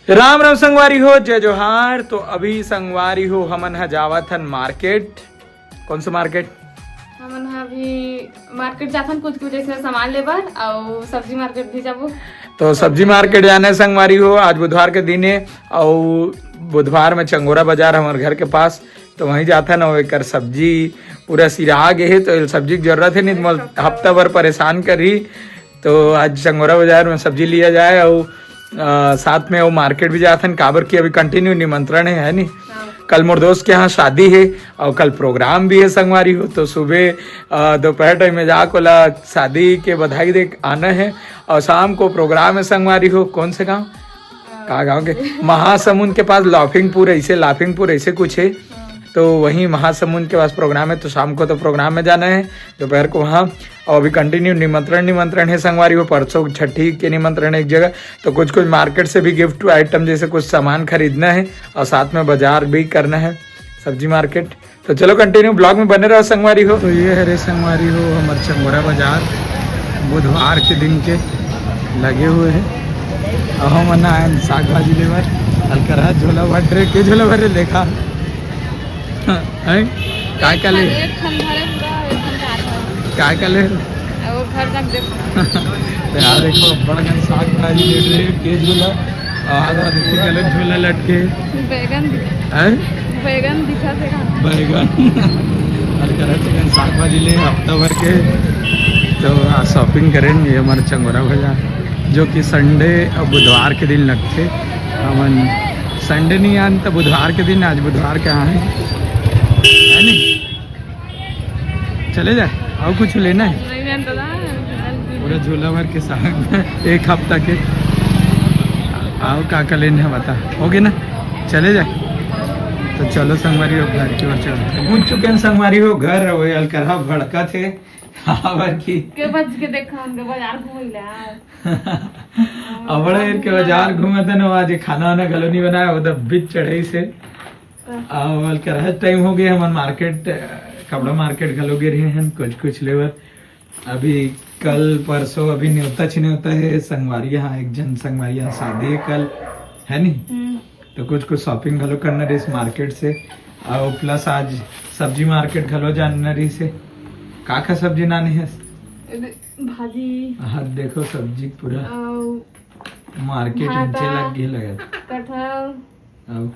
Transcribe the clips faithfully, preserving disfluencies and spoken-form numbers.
राम राम संगवारी हो, जय जोहार। तो अभी संगवारी हो, हमन ह जावत हन मार्केट। कौन सा मार्केट? हमन ह अभी मार्केट जाथन, कुछ कुछ जैसे सामान ले बर, अउ सब्जी मार्केट भी जाबो। तो सब्जी मार्केट जाना है संगवारी हो, आज बुधवार के दिन है, अउ बुधवार में चंगोरा बाजार हमर घर के पास, तो वहीं जाथन। अउ एकर सब्जी पूरा सिरा गे हे, तो सब्जी के जरूरत है, नहीं तो मोला हफ्ता भर परेशान करही। तो आज चंगोरा बाजार में सब्जी लिया जाए, अउ अ, साथ में वो मार्केट भी जाथन, काबर कि अभी कंटिन्यू निमंत्रण है, है नी? हाँ। कल मोर दोस्त के यहाँ शादी है, अउ कल प्रोग्राम भी है संगवारी हो, तो सुबह, अ, दोपहर टाइम में जाके ओला शादी के बधाई दे आना है। अउ शाम को प्रोग्राम है संगवारी हो। कौन से गांव? का गांव के? महासमुंद के पास लाफिंगपुर, ऐसे लाफिंगपुर ऐसे कुछ है। हाँ। तो वहीं महासमुंद के पास प्रोग्राम है, तो शाम को तो प्रोग्राम में जाना है, दोपहर को वहाँ। अउ अभी कंटिन्यू निमंत्रण, निमंत्रण है संगवारी हो, परसों छठी के निमंत्रण है एक जगह। तो कुछ कुछ मार्केट से भी गिफ्ट आइटम जैसे कुछ सामान खरीदना है, अउ साथ में बाजार भी करना है, सब्जी मार्केट। तो चलो, कंटिन्यू ब्लॉग में बने रहो संगवारी हो। तो ये हरे संगवारी हो, हमर चंगोरा बाजार बुधवार के दिन के लगे हुए है। अउ हमन आयन साग भाजी लेबर। अलकरहा झोला भर रे, के झोला भर रे, देखा। हैं? काय का ले? एक खन भरे पूरा, एक खन चार भरे। काय का ले? वो घर तक देखो। तो यार देखो, बड़गन साग भाजी ले रहे, के झोला। आधा देखिए गलत झोला लटके। बैगन दिखा। हैं? बैगन दिखा से का? बैगन। अलकरहा चिकन साग भाजी ले हफ्ता भर के। तो आज शॉपिंग करेंगे, ये हमारे चंगोरा बाजार, जो कि संडे अउ बुधवार के दिन लगथे। हमन संडे नहीं आन तो बुधवार के दिन, आज बुधवार के आहे, है नहीं? चले जाए, अउ कुछ लेना है? नहीं, मैं तो ना, पूरा झोला भर के साग एक हफ्ता के। अउ का का लेना है बता, हो गए ना? चले जाए। तो चलो संगवारी हो, घर की ओर चलते हैं। पहुंच चुके हैं संगवारी हो घर। अउ ये अलकरहा भड़कत है, काबर की के बज के देखा हमके बाजार घूमैला। अबड़ा एर के बाजार घूमत है ना, आज खाना वाना घलो नहीं बनाया, वो तो बीच चढ़ाई से। अउ अलकरहा टाइम हो गए, हमन मार्केट, कपड़ा मार्केट घलो गे रहे हैं कुछ कुछ लेबर। अभी कल परसों अभी नेवता छिनेवता है, संगवारी यहाँ एक जन संगवारी यहाँ शादी है कल, है नी? हम्म। तो कुछ कुछ शॉपिंग घलो करना रहिस मार्केट से, अउ प्लस आज सब्जी मार्केट घलो जानना रहिस है। का का सब्जी लाने है? भाजी। हाँ, देखो सब्जी पूरा अउ मार्केट भाटा, नीचे लग गए लगत। कटहल। अउ?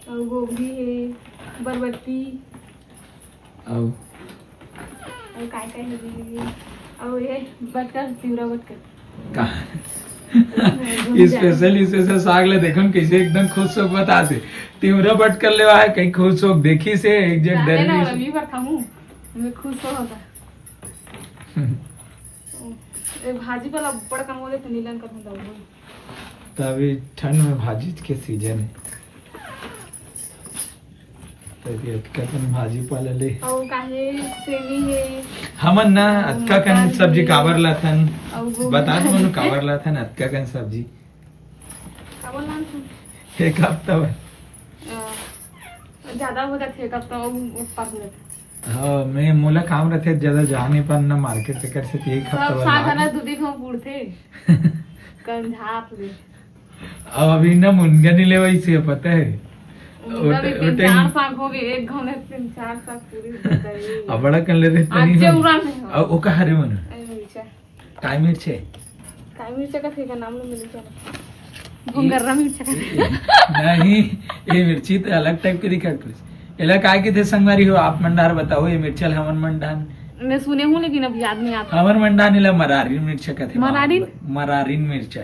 अउ गोभी है, बरबट्टी। अउ? अउ काय काय है दीदी? अउ ये बटकर, तिवरा बटकर। का? स्पेशल, स्पेशल साग ले देखन कैसे एकदम खुश होके बताथे। तिवरा बटकर लेवा है, कहीं खुश होके देखिस हे, एक जन जाने डर ना, रही। मैं पर खाऊं, मैं खुश हो होता। ए भाजी वाला बड़ काम होले तो नीलन कर दो। तो अभी ठंड में भाजी के सीजन है, तो अभी अतका कन भाजी पाला ले। अउ काहे सेमी है? हमन ना अउ अतका कन मटर सब्जी है। काबर लाथन? अउ गोभी बता दो है। मनु काबर लाथन अतका कन सब्जी? काबर लाथन? एक हफ्ता भर। अ, ज्यादा हो जाथे एक हफ्ता, अउ उत्पाद हो जाथे। हाँ, मैं मोला काम रथे, ज्यादा जा नहीं पान ना मार्केट से, कर से एक हफ्ता सब भर साग लाग हला दू दिन हो उड़थे। कंझात ले। अब अभी ना मुनगा नहीं लेवाइस हे, पता है? मुनगा भी तीन चार साग हो गए, एक घाव में तीन चार साग पूरी हो गई। अब बड़ा कर ले रहे आज तनी हम। चौरा में हो। अब ओका हरे मन। अरे मिर्चा। काय मिर्चे? काय मिर्चा का फेंका नाम लो मिर्चा। भुंगर्रा मिर्चा का। नहीं, ये मिर्ची तो अलग टाइप के दिखा कुछ। एला काय के थे संगवारी हो, आप मन डार बताओ, ये मिर्चा ल हमन मन डान। मैं सुने हूँ लेकिन अब याद नहीं आता। हमर मन डान एला मरारिन मिर्चा का थे। मरारिन? मरारिन मिर्चा।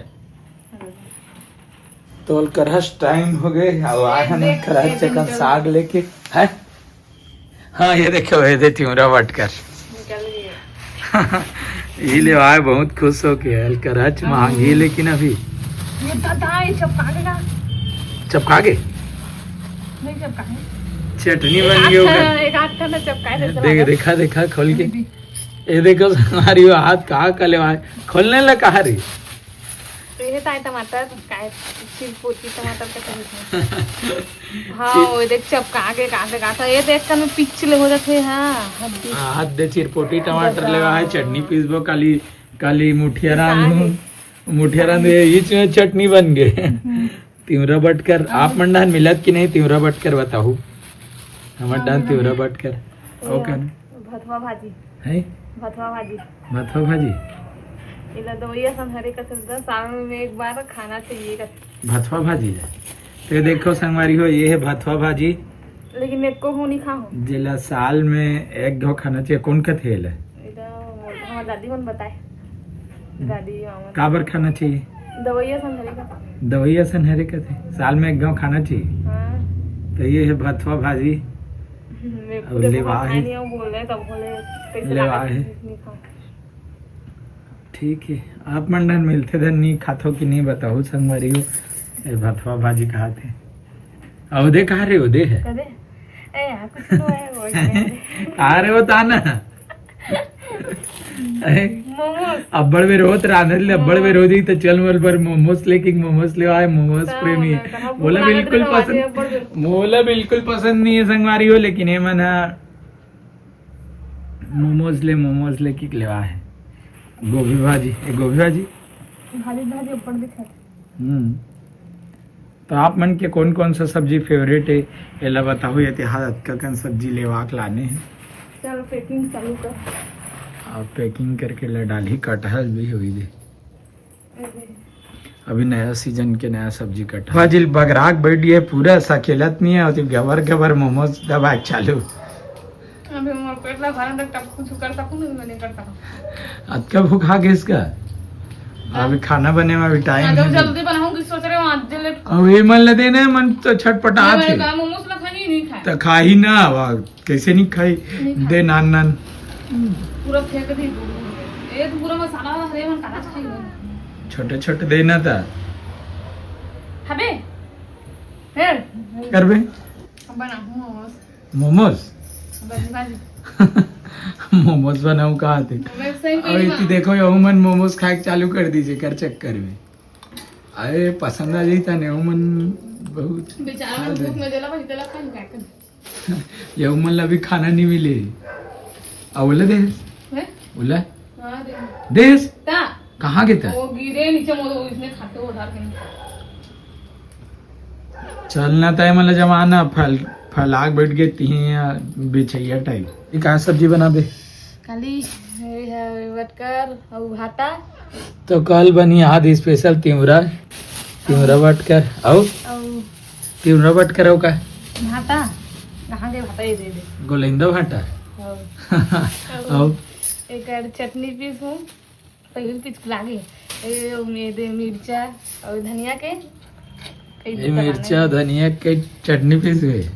तो अलकरहा टाइम हो गए, अब आए हैं ना अलकरहा चिकन साग लेके। है? हाँ, ये देखो, ये दे तिवरा बटकर। निकल गए। ये ले आए, बहुत खुश हो के अलकरहा मांगी, लेकिन अभी ये तो था, ये चपका देगा। चपका के? नहीं चपका है। चटनी बन गई होगा। एक आध खाना चपका है, देख, देखा, देखा, खोल के। ये देखो, हमारी वो हाथ कहाँ का लेवा है? खोलने लगा कहाँ रही? तो ये ताई टमाटर, काय, चिरपोटी टमाटर का सब्जी। हाँ, वो देख चपका के कहाँ से कहाँ था। ये देख कर मैं पिछले हो जाते हैं, हाँ, हड्डी। हाँ, हाथ दे चिरपोटी टमाटर लेवा है, चटनी पीसबो, काली, काली मुठिया रांधू। मुठिया रांधू, ये, ये च-, चटनी बन गए। हम्म। तिवरा बटकर, आप मन डाहन मिलत कि नहीं? तिवरा बटकर बताहू। हमर डाहन तिवरा बटकर। अउ का? भथवा भाजी। है? भथवा भाजी। भथवा भाजी? एला दवई असन हरे कथे, साल में एक बार खाना चाहिए कथे। भथवा भाजी है। तो देखो संगवारी हो, ये है भथवा भाजी। लेकिन मैं एको घाव नहीं खाहूँ। जेला साल में एक घाव खाना चाहिए। कौन कथे एला? एला हमर दादी मन बताए। दादी, मामा। काबर खाना चाहिए? दवई असन हरे कथे। दवई असन हरे कथे। साल में एक घाव खाना चाहिए। हाँ। तो ये है भथवा भाजी। मैं अब पूरे लेवा बहुत है। खाए नहीं हूँ, बोल रहे तब बोले, कैसे लेवा लागे है। नहीं खाऊँ। ठीक है, आप मन डाहन मिलथे धन नहीं खाथो कि नहीं बताहू संगवारी हो। ए भथवा भाजी खाथे। अउ दे कहाँ रे, ओ दे है। कदे? ए यार, कुछ तो है, वो है। अरे वो ता ना। ए, मोमोज। अब्बड़ बेर होत रांधे ले, अब्बड़ बेर हो जी, तो चल मोल पर मोमोज लेके, मोमोज लेवा है, मोमोज हाँ, प्रेमी। मैं कहा, भूख बोला लागत बिल्कुल रहे, पसंद, अब्बड़ बेर। बोला बिल्कुल पसंद नहीं है संगवारी हो, लेकिन ये मन हा मोमोज ले, मोमोज ले किक लेवा है। गोभी भाजी, ए गोभी भाजी। भाजी, भाजी ऊपर दिखा। हम्म। तो आप मन के कौन कौन सा सब्जी फेवरेट है, एला बताहू। ये तिहार अतका कन सब्जी लेवा के लाने हैं। चल, पैकिंग चालू कर। आप पैकिंग करके ला डाली, कटहल भी होई दे। अभी नया सीजन के नया सब्जी कटा। भाजी बगराक बैठ गए, पूरा सकेलत नहीं है, और गबर गबर मोमोज दबा चालू। अभी मोर पेट ला भरन तक टप कुछ कर सकूं, नहीं, मैं नहीं कर सकूं। अतका भूख आ गइस का? हाँ। अभी खाना बने में अभी टाइम हाँ, जब है। जल्दी बनाऊंगी, सोच रहे हो आज जल्दी। अब ये मन ले देना है, मन तो छटपटात नहीं, है। मैंने कहा, मोमोज ना खानी, नहीं खाए। तो खा ही ना, वाह। कैसे नहीं खाई? नहीं खाई। दे नान नान। पूरा फेंक दी। ये तो पूरा मसाला हरे मन काला खाई। छोटे छोटे देना था। हबे। फिर। कर बे। अब बनाऊँ मोमोज। मोमोज? बस, बस। मोमोज बनाऊँ कहा थे? मैं सही अब बोली इतनी माँ। देखो, ये मन मोमोज खाए चालू कर दीजिए कर चक्कर में। अरे पसंद आ जाता ने, मन बहुत बेचारा खा मन ले। भूख में जला भाई, तला खाई क्या कर? ये उमन ला भी खाना नहीं मिले। आ, ओला दे। हैं? ओला? हाँ, दे। देस? ता? कहाँ के ता? वो गिरे नीचे, वो इसने खाते वो उधार कहीं। चलना तय मन ला जमाना, फल, फलाक बैठ गए तिही या बेचैया टाइप। ये कहाँ सब्जी बनाबे? खाली ये है बटकर और भाटा। तो कल बनी आज स्पेशल तिवरा, तिवरा बटकर। अउ? अउ तिवरा बटकर अउ का? भाटा। कहाँ के भाटा? ये दे दे। गोलेंदा भाटा। हाँ। अउ? एक और चटनी पीस हूँ। पहले पीस लागे। ए, ये दे मिर्चा और धनिया के। कई ये दे मिर्चा, बनाने। धनिया के चटनी पीस हुए।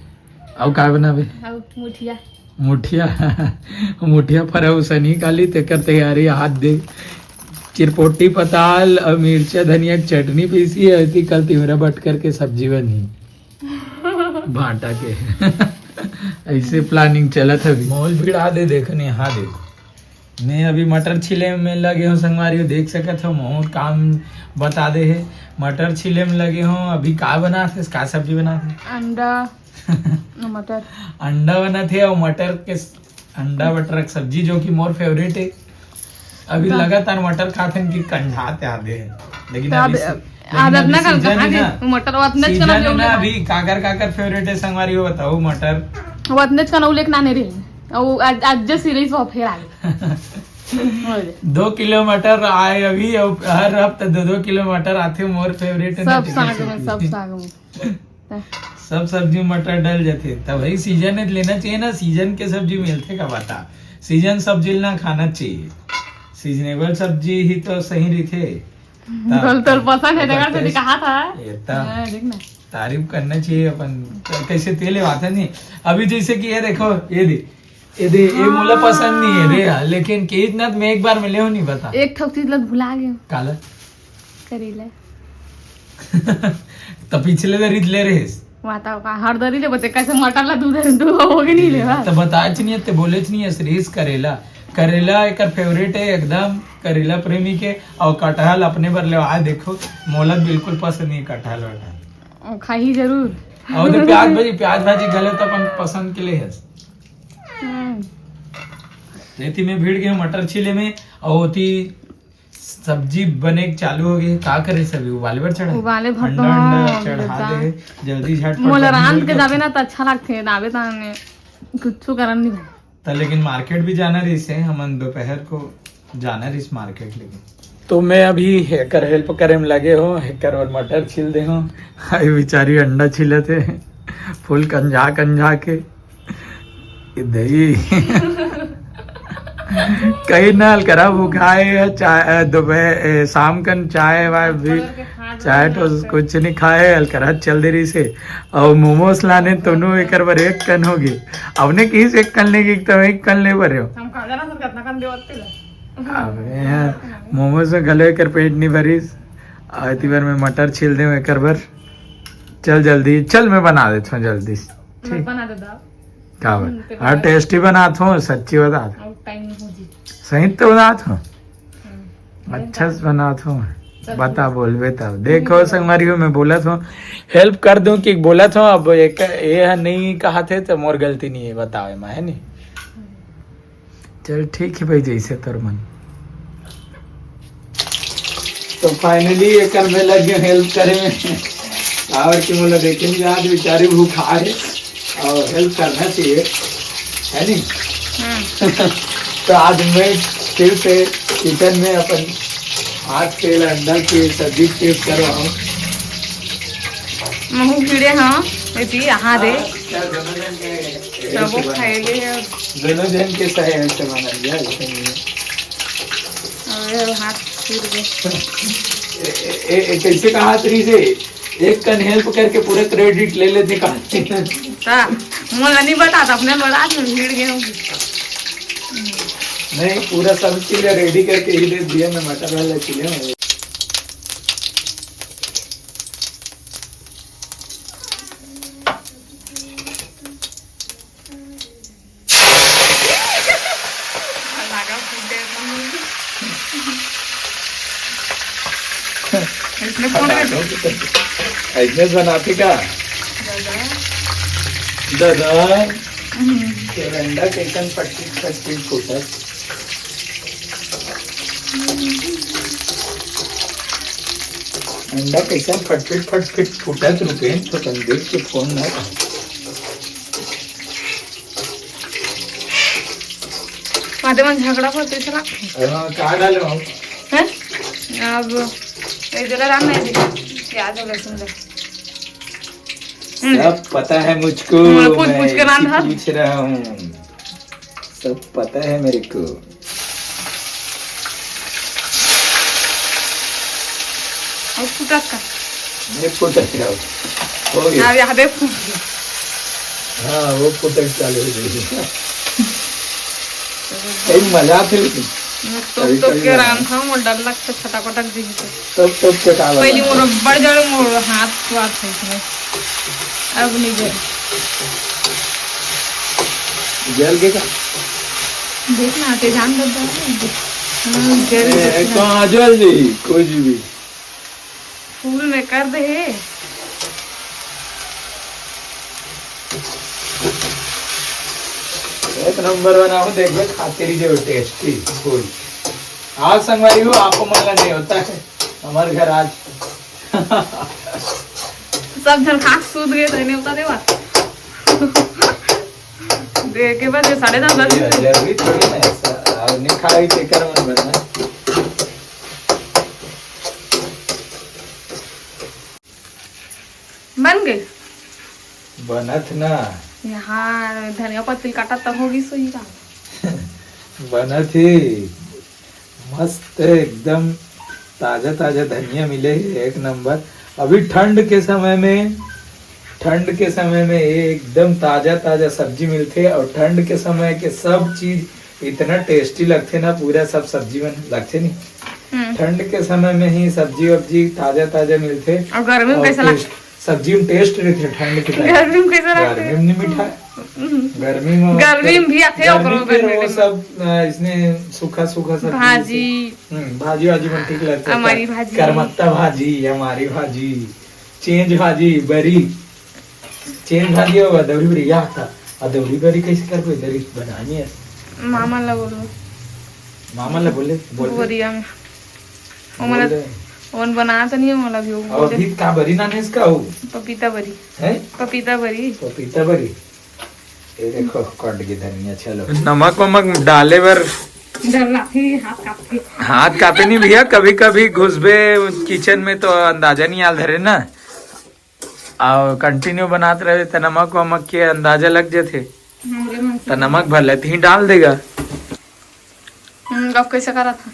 अउ का बनाबे? अउ मुठिया। मुठिया, मुठिया फरौसनी काली, तेकर तैयारी हाथ दे। चिरपोटी पताल अउ मिर्चा धनिया के चटनी पीसी है, ऐसी कल तिवरा बटकर के सब्जी बनी। भाटा के। ऐसे प्लानिंग चलत है अभी। माहौल भिड़ा दे, देखो नहीं, हाँ दे। मैं अभी मटर छीले में लगे हूँ संगवारी हो, देख सकत हो, मोर काम बता दे है। मटर छीले में लगे हूँ। अभी का बना थे, का सब्जी बना थे? अंडा। मटर। अंडा बना थे और मटर के स-, अंडा मटर की सब्जी, जो कि मोर फेवरेट है। अभी हाँ। लगातार मटर खाते हैं कि कंढाते आते हैं, लेकिन तो अभी अब, सीजन अब अभी अतना कन सीजन है कहाँ ना, के मटर वो अतने सीजन कन है ना, उल्ले अभी काकर काकर फेवरेट है संगवारी हो बताओ मटर। वो अतने कन उल्ले के नाने रहे। और आज, आज जो सीरीज वो फेर आ गई। दो किलो मटर आए अभी, और हर हफ्ते दो दो किलो मटर आते, मोर फेवरेट है ना, सब लेकिन साग में, सब साग में। सब सब्जी मटर डल जाथे, तब भाई सीजन में लेना चाहिए ना, सीजन के सब्जी मिलथे का बता, सीजन सब्जी ना खाना चाहिए, सीजनेबल सब्जी ही तो सही रहिथे। तब तोल, तोल पसंद है, पता जगह से कैसे दिखात है। ये तब हाँ, देख ना। तारीफ करना चाहिए अपन, तो कैसे तेल बात है नहीं। अभी जैसे कि ये देखो, ये दे, ये दे, ये मोला पसंद नहीं है रे यार, लेकिन के इतना तो मैं एक बार में ले हो नहीं बता। एक ठोक चीज लग भुला गए। काला? करेला। तो पिछले दरी ले रहे। बताओ का हर दरी ले बचे, कैसे मटर ला दूध, दूध हो गए नहीं ले बा। तो बताएच नहीं है, ते बोलेच नहीं है, सीरीज करेला। करेला एकर फेवरेट है एकदम, करेला प्रेमी के। और कटहल अपने बर ले आए, देखो, मोला बिल्कुल पसंद नहीं है कटहल वटहल। ओ, खाही जरूर। और तो प्याज भाजी, प्याज भाजी गले तो अपन पसंद के लिए है। हम्म। तो इतनी में भिड़ गए मटर छीले में, और होती सब्जी बने के चालू हो गई, का करे सभी उबाले बर चढ़ा? उबाले भर तो अंडा, अंडा हाँ, चढ़ा बेटा। दे, जल्दी झटपट मोला बन रांध जाए। के जाबे ना त अच्छा लगथे, नाबे ताने कुछु करन नहीं भाई। त लेकिन मार्केट भी जाना रहिस हे, हमन दोपहर को जाना रहिस मार्केट लेकिन। तो मैं अभी हेकर हेल्प करे में लगे हो, हेकर और मटर छील दे हो। हाय बेचारी अंडा छीलत हे, फुल कंझा कंझा के। ए दई। कहीं ना अलकरहा भुखाए, चाय, अ, दोपहर, ए, शाम कन चाय वाय भी, चाय तो कुछ नहीं खाए, अलकरहा चल दे रहिस हे। और मोमोस लाने तोनो एकर बर एक कन हो गे। अपने किस एक कन लेगे, तो एक कन ले बर हो। हम खा जाना सर, कितना कन देवत तेला। अबे यार, मोमोस में घलो एकर पेट नहीं भरिस। अउ एती बर मैं मटर छील देव एकर बर। चल जल्दी, चल मैं बना देत हूँ जल्दी। ठीक। बना दे दाल। का बात? हम्म, ते हाँ, बना। टेस्टी बनात हूँ, सच्ची बतात हूँ। और टाइम हो जी। सही तो बतात हूँ। हम्म। अच्छा से बनात हूँ। चल। बता, बोलबे तब। देखो, हम्म। संगवारी हो, मैं बोलत हूँ, हेल्प कर दूँ कि बोलत हूँ, अब एक, ये ह नहीं कहत हे, तो मोर गलती नहीं है, बताओ एमा, है नहीं? हम्म। चल, ठीक है भाई, जैसे तोर मन। तो finally एकर में लग गए हेल्प करे में। और कि बोला, देखेंगे, आज बेचारी भूखा है और हेल्प करना चाहिए, है नहीं? हम्म। तो आज मैं फिर से किचन में अपन हाथ के अंडा के सब्जी टेस्ट कर रहा हूँ। महू भिड़े हाँ, एती, यहाँ दे। हाँ, क्या दोनों जन के सबो खाए ले। दोनों जन के सहे से बनल गया, ऐसे नहीं है। अबे, हाथ छूट गए। ए, ए, ए, कैसे कहा तरी से? एक कन हेल्प करके पूरा क्रेडिट ले लेते कहा। ता, मोला नहीं बता, अपने बता, तुम भिड़ गए होंगे। नहीं, पूरा सब चीज रेडी करके ही दे दिया, मैं मटर वाला चीज हूँ। लगा फूटे। इसमें कौन है? ऐसने बनाते का? दादा। दादा। हम्म। तेरा अंडा कैसन फटफिट फटफिट फूटत? अंडा कैसन फटफिट फटफिट फूटत, रुके तो तन देख के फोन ना। माते मन झगड़ा होते चला। अरे हाँ, का डाले हम? हैं? अब एक जगह राम नहीं दिखा। प्याज और लहसुन दे। हम्म। सब पता है मुझको, मैं पूछ, पूछ के मैं रांधा। पूछ रहा हूँ। सब पता है मेरे को। और फुटत का? ये फुटत का? हो गया। अब यहाँ पे फूट गया। हाँ, वो फुटत चालू हो गई। कई मजा आथे लेकिन। मैं तो, कभी, तो कभी के मजा रांध था, मोर डर लगता, छटक वटक दी तो। तब, तब के का पहली लगा? मोर बड़ जड़ मोर हाथ स्वाद है इसमें। अब नहीं जल। जल के का? देखना, आते जान दे दो। हाँ, जल ए, देखना। कहाँ जल जी? कुछ भी। फूल में कर दे हे। एक नंबर बनाओ, देखबे खातिर ही जो टेस्टी फूल। आज संगवारी हो, आप मन ला नहीं होता है हमारे घर आज। सब झन खा के सूत गए, तो नहीं होता देवा। देखे बस ये साढ़े दस बज गए। जरूरी थोड़ी ना ऐसा, और नहीं खाई के कर मन बनना। बन गई। बनत ना। यहाँ धनिया पत्ती काटा तब होगी सोई का। बनत ही मस्त एकदम ताजा ताजा धनिया मिले ही एक नंबर। अभी ठंड के समय में, ठंड के समय में ये एकदम ताजा ताजा सब्जी मिलथे और ठंड के समय के सब चीज इतना टेस्टी लगथे ना, पूरा सब सब्जी मन लगथे नहीं। हम्म। ठंड के समय में ही सब्जी वब्जी ताजा ताजा मिलथे। और गर्मी में और कैसा टेस्ट, लगथे? सब्जी में टेस्ट रहिथे ठंड के टाइम। गर्मी में कैसा लगथे? गर्मी में नहीं मीठा। हम्म। गर्मी में गर्मी में भी आथे, गर्मी ओकरो फिर गर्मी वो में। सब, अ, इसने सूखा सूखा सब्जी भाजी। जैसे, हम्म, भाजी वाजी मन ठीक लगथे। हमारी भाजी। करमत्ता भाजी, हमारी भाजी, चेंज भाजी, बरी। चेंज भाजी और अदौरी बरी, या था। अदौरी बरी कैसे करबो? इधर ही बनानी है। मामा ला बोलो। मामा ला बोले, बोल दे। बोरिया में। वो मन, बोल दे। वो मन बना तो नहीं है, वो मन अभी वो और बोल दे। अभी का बरी नाने इसका हो? पपीता बरी। हैं? पपीता बरी। पपीता बरी। ये देखो, कट गई धनिया, चलो। नमक वमक डाले बर। डर लगथे, हाथ कांपथे। हाथ कांपे नहीं भैया, कभी कभी घुसबे किचन में तो अंदाजा नहीं आल धरे ना। अउ continue बनात रहे त नमक वमक के अंदाजा लग जथे। हमरे मन से। त नमक भर लेते ही डाल देगा। हम्म, अब कैसे करत हस?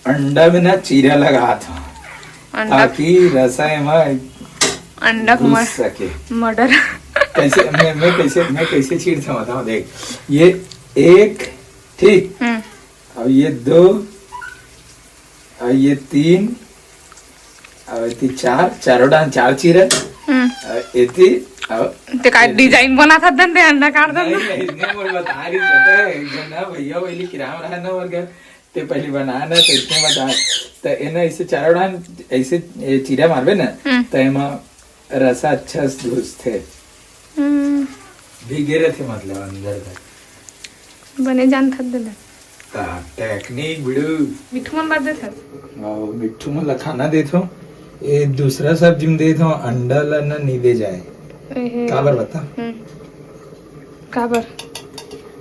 अंडा में ना चीरा लगात हूँ, अंडा, ताकि रसा एमा अंडा घुस मर-, सके। Murder। कैसे मैं, मैं कैसे, मैं कैसे चीरता हूँ बताओ, देख, ये एक, ठीक, हम्म। अब ये दो, अब ये तीन, अब ये चार, चारों डान चार चीरे। हम्म। अब एती, अब ते का design बनात हस दन ते अंडा काट दन। नहीं, नहीं, नहीं, मोर बता रही, पता है, एक झन ना भैया, वही किराम रहा ना, मोर घर, ते पहले बना ना, तो इतने बता, तो ये ना, ऐसे चारों डान, ऐसे, ये चीरा मारबे ना, हम्म। तो एमा रसा अच्छा से घुसथे। हम्म। भीगे रहथे, मतलब, अंदर तक। बने जानथस ददा। का technique बिड़ू। मिट्ठू मन बर देथस? अउ मिट्ठू मन ला खाना देथो। ये दूसरा सब्जी में देथो, अंडा ला ना नी दे जाए। एहे। काबर बता? हम्म। काबर?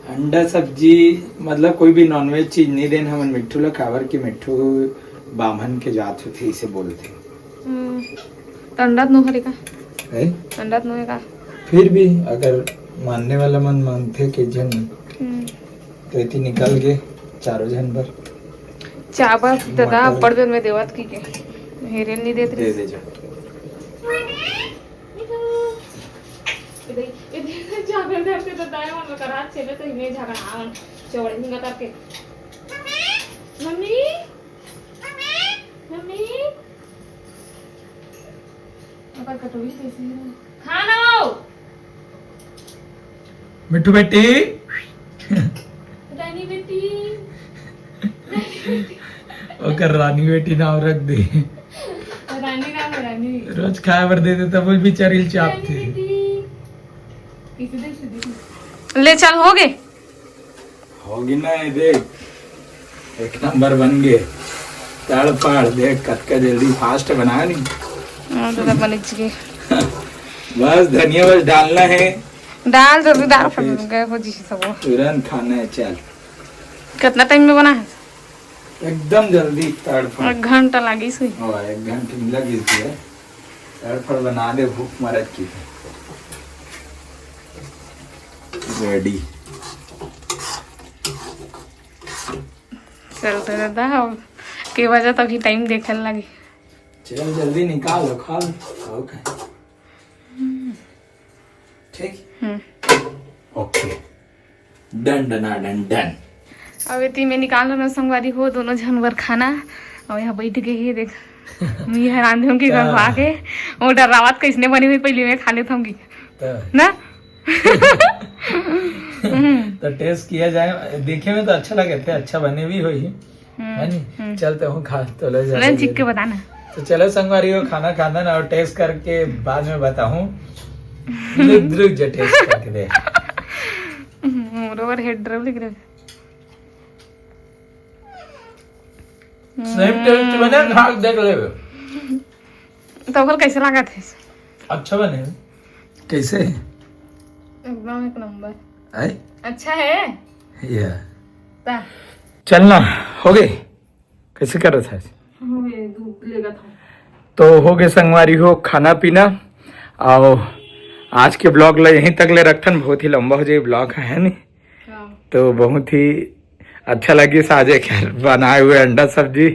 अंडा सब्जी, मतलब, कोई भी non-veg चीज नी देन हमन मिट्ठू ला, काबर कि मिट्ठू बाम्हन के जात होथे, इसे बोलथे। हम्म। त अंडा त नो हरे का? है? अंडा त नो हे का? फिर भी अगर मानने वाला मन मानथे के झन, हम्म। तो एती निकल गे चारों झन बर। चावल ददा मटर। अब्बड़ बेर में देवत की के। हेरे नी देत दे रहिस। दे जा। चावल धर के ददा मन करा छेले तो इमे झगड़ा आवन। चौड़ी हिंगा करके। मम्मी, मम्मी, ओकर कटोरी कैसे है? खाना हो। मिट्ठू बेटी। रानी बेटी। ओकर रानी बेटी नाम रख दे। रानी नाम है, रानी। रोज खाए बर दे दे, तब वो बेचारी ल चापथे। रानी बेटी। इसे दे, इसे दे। ले चल, हो गे। होगे ना, ये देख, एक नंबर बन गे। तड़फड़ देख, कतका जल्दी fast बना नी। हाँ, तो तब बनिच गे। बस धनिया बस डालना है। डाल जल्दी, डाल, फिर फिर गए हो जी सब। तुरंत खाना है, चल। कितना time में बना है? एकदम जल्दी, तड़फड़। एक घंटा लागिस होही। हाँ, एक घंटा में लगिस है। तड़फड़ बना दे, भूख मरत की। Ready। चल तो दादा, अब के बजे तक ही time देखे लगी। चल जल्दी निकाल लो, खा लो। खाओ का? ठीक? हम्म। OK। Done, done, done, done। अब एती में निकाल लो ना संगवारी हो, दोनों झन बर खाना। और यहाँ बैठ के ही देख, मैं हैरान हूँ कि घर हाँ। आके वो डरावत कैसने बनी हुई, पहले मैं खा लेता हूँ कि तो। ना? तो taste किया जाए, देखे में तो अच्छा लगे थे, अच्छा बने भी होही। हम्म, है नी? हम्म। चल, तो हूँ खा, तो ले जा, ले ले चिक के जा। बता ना। तो चलो संगवारी हो, खाना खाना ना और taste करके बाद में बताऊँ। रुक, रुक जा, taste करके दे। हम्म, मोर overhead drop लिख रहे। Same taste बने, खा के देख लेबे। तो ओकर कैसे लागत है? अच्छा बने। कैसे? एकदम एक नंबर। आय? अच्छा है? या। ता। चलना, हो गए? कैसे कर रहा था? हो गए, दूध लेगा था। तो हो गए संगवारी हो खाना पीना। आओ, आज के vlog ला यहीं तक ले रखथन, बहुत ही लंबा हो जाए vlog है, है नी? हाँ। तो बहुत ही अच्छा लगिस आज एक बनाए हुए अंडा सब्जी।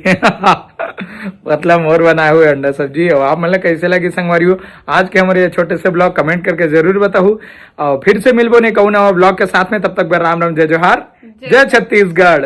मतलब मोर बनाए हुए अंडा सब्जी। और आप मन ला कैसे लगिस संगवारी हो आज के हमारे ये छोटे से vlog, comment करके जरूर बताहू। और फिर से मिलबो ने कहूँ नवा vlog के साथ में, तब तक बर राम राम, जय जोहार, जय जय छत्तीसगढ़।